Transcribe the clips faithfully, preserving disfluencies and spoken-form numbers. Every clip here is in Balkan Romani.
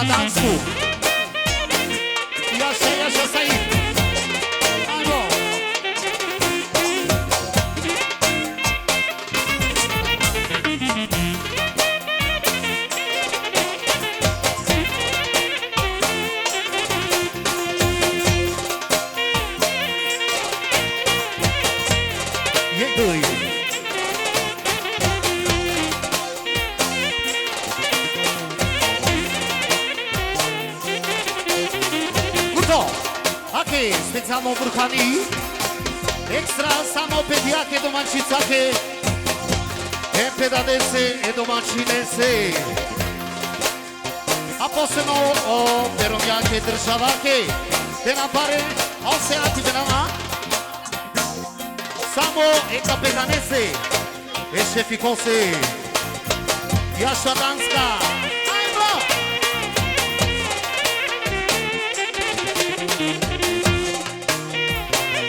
Dansku. Jaša, jaša, Said. Ajmo. Jek, duj. Kurto, ake, specijalno Burhani, ekstra samo pe dajake domaćicake, e pe dadese, e domaćinese. A posebno o pe romjake državake, te na pare, a o Seati penava, samo e kapetanese. E šefikose. Jaša Danska. Ajmo!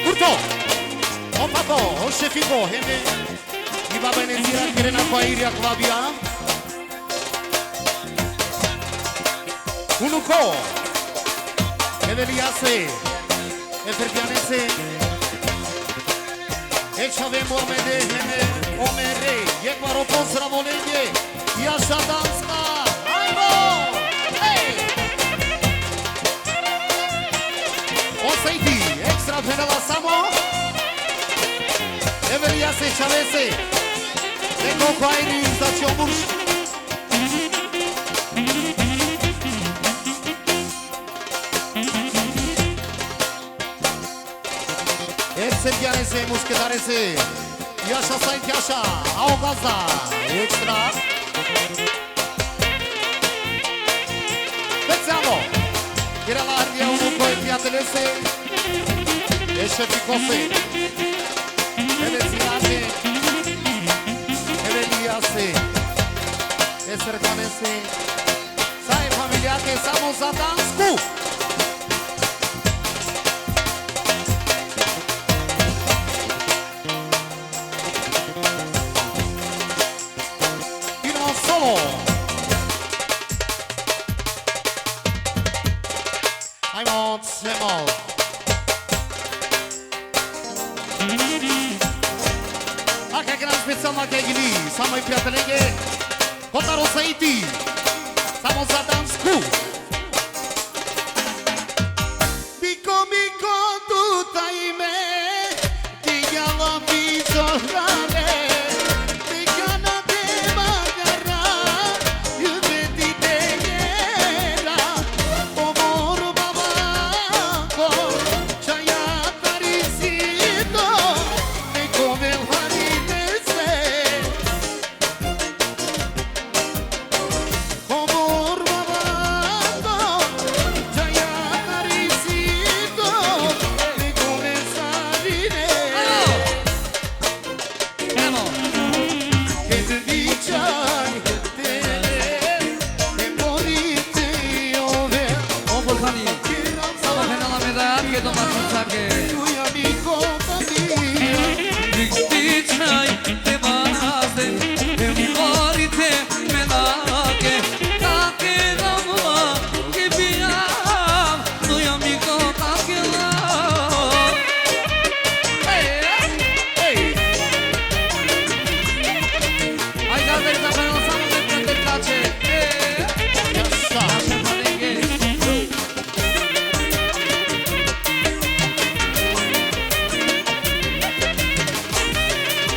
Kurto! O papo, o šefiko, heme. I baba Nezira, kerena ko Airi akava bija. Unuko. Evelijase. Eferdjanese. E čhave Muhamede, heme Omere. Jekh baro pozdrav olenge. Jaša Danska. Ajmo. Ej. O Saidi, ekstra phenela samo. Evelijase, čhavese. Neko ko Airi, znači o murš. Eferdjanese, muskedarese. Jaša Said, jaša. A o gazda. Ekstra. Specijalno. Kerela ardija unuko e prijatelese. E šefikose. E vezirase. Evelijase. E Serkanese. Sa e familijake, samo za Dansku. Idemo solo. Ajmo, Cemol. A kaj nam specijalna kaj gili, samo i prijatelenge. Kotar o Saiti. Samo za Dansku. Biko, biko, tuta ime, ti jalo bizo rane, ti jana te magara, yuveti te yera, o mor baba ko, čaja tarisito, te ko velharine se. Komor babato, jaya karisito, nikome sarine. Ajmo. Ajmo. Ked vičaj tebe, te morite ove. O Burhani, samo phenela me dajake domaćicake. Uja mi ko tani. Vičaj te baste, te morite me dake, take namla ke bijam, tu ja mi ko take la. Ej, ej. Ajde, ajde, da me samo ne prate kače. E. Ja sa. Naše palenge.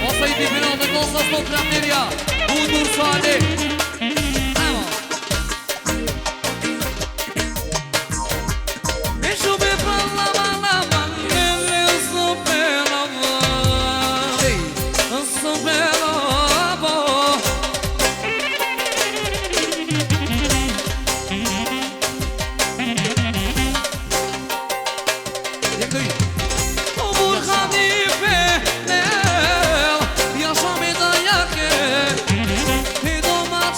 Ostaje ti penal da gol sa sto prijatelja. Budur Sade. Ajmo. Neću be pala, pala, pala, ne, ne, so pela, pala. Ej. So pela, pala. Jek, duj. O Burhani Penel, jaša me dajake, e doma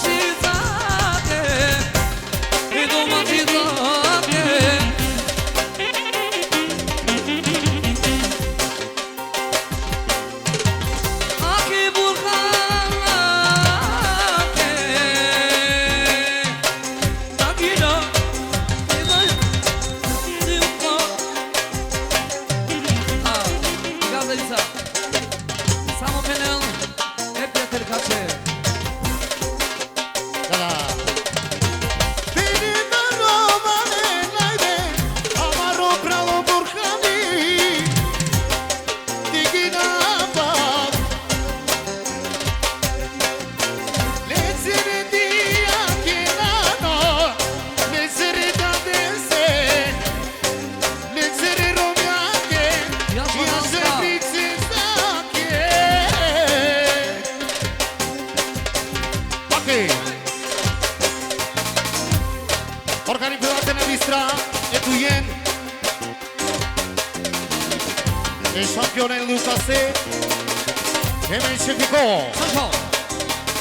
Organizirate na bistra e tu jen. E šampione Lukase. E me šefiko. Sašo.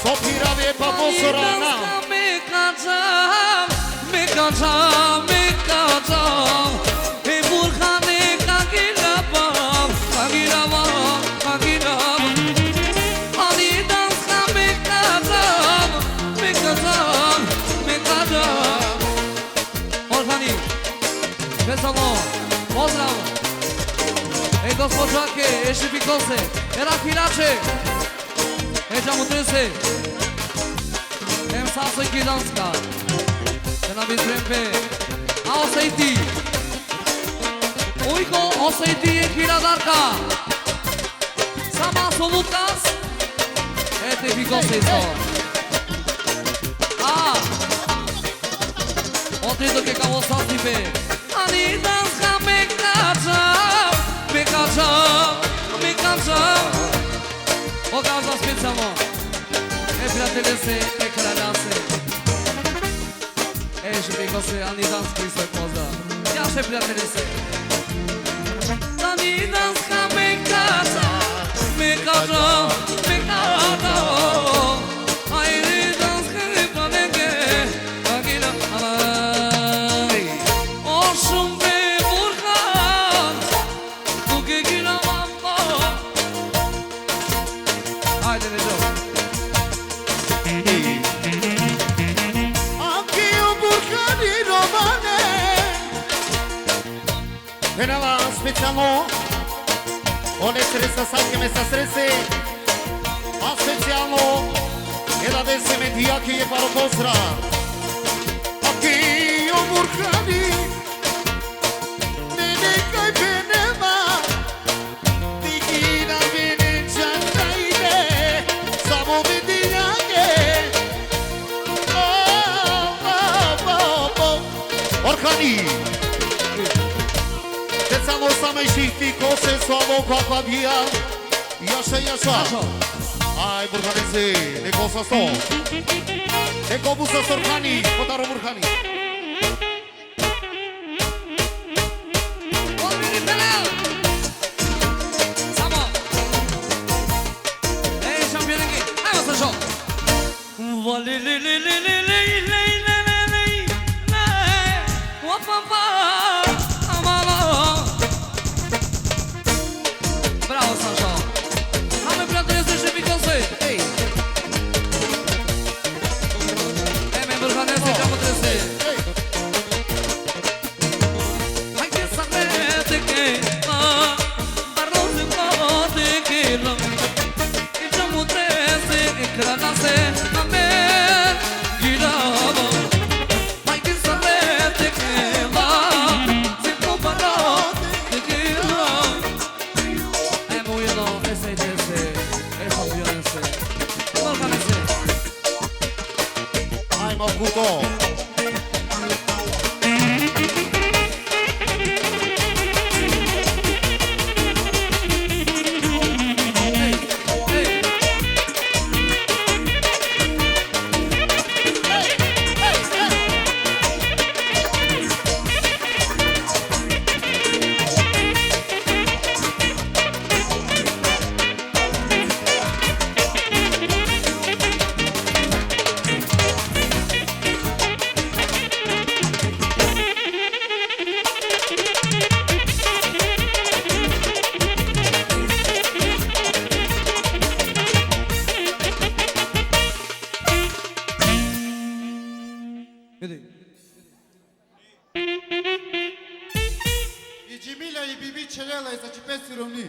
So pirave pa Ani Bosorana. Danska me ka džav, me ka džav, me ka džav. E Burhane ka girava, ka girava, ka girava. Ani Danska me ka džav, me ka džav, me ka džav. Orhani, specijalno pozdrav e gospođake, e šefikose, e Rahirače, e džamutrese, em Saso i Kidanska, te na bitrem pe, a Osejti, ujko Osejti e Kiradarka, Samaso Lukas, e te fikose isto. A, o te do ke ka vo sasti pe. Ani Danska me ka džav, me ka džav, me ka džav. O gazda specijalno. E prijatelese, e kraljase. E šefikose, Ani Danska isto pozdrav. Ja še prijatelese. Ani Danska me ka džav, me ka džav, me ka džav. Ani Danska me ka džav, me ka džav. O šumbe Burhan, tu ke gina mambo. Hajde, Neđo. Anche io Burhani Romane. Penala specijalno. Ole sredstva sa ke me sa sredstve. A specijalno. Ela desi me dijaki e paro pozdrav. Anche io Burhani. Mene kaj penema. Digina vene čantajne, samo me dijake. Oh, oh, oh, oh. Orhani. Te samo same šefikose so avo kakva bija. Jaša, jaša. Aj, Burhanese, neko sasto. Neko busa Orhani, potaro Burhani. Samo. Ej, šampioni, ajmo sa šo. Vali li li li li li li li li li li. Wa pa pa. Amalo. Bravo, Sašo. Hajde, prijatelji, se še pikose. Ej. E, me Burhanese, kako trese. Hajde, sa te ke, a, barroze ko te ke, la. E čamu trese, e kranase, a me girava. Hajde, sa te ke, la. Se ko barroze ke, la. Em ujedno S J S, e šampionese. Balkanese. Ajmo, Kuto. Vidi. I Džimila i Bibi Čelela i sa čipesi romni.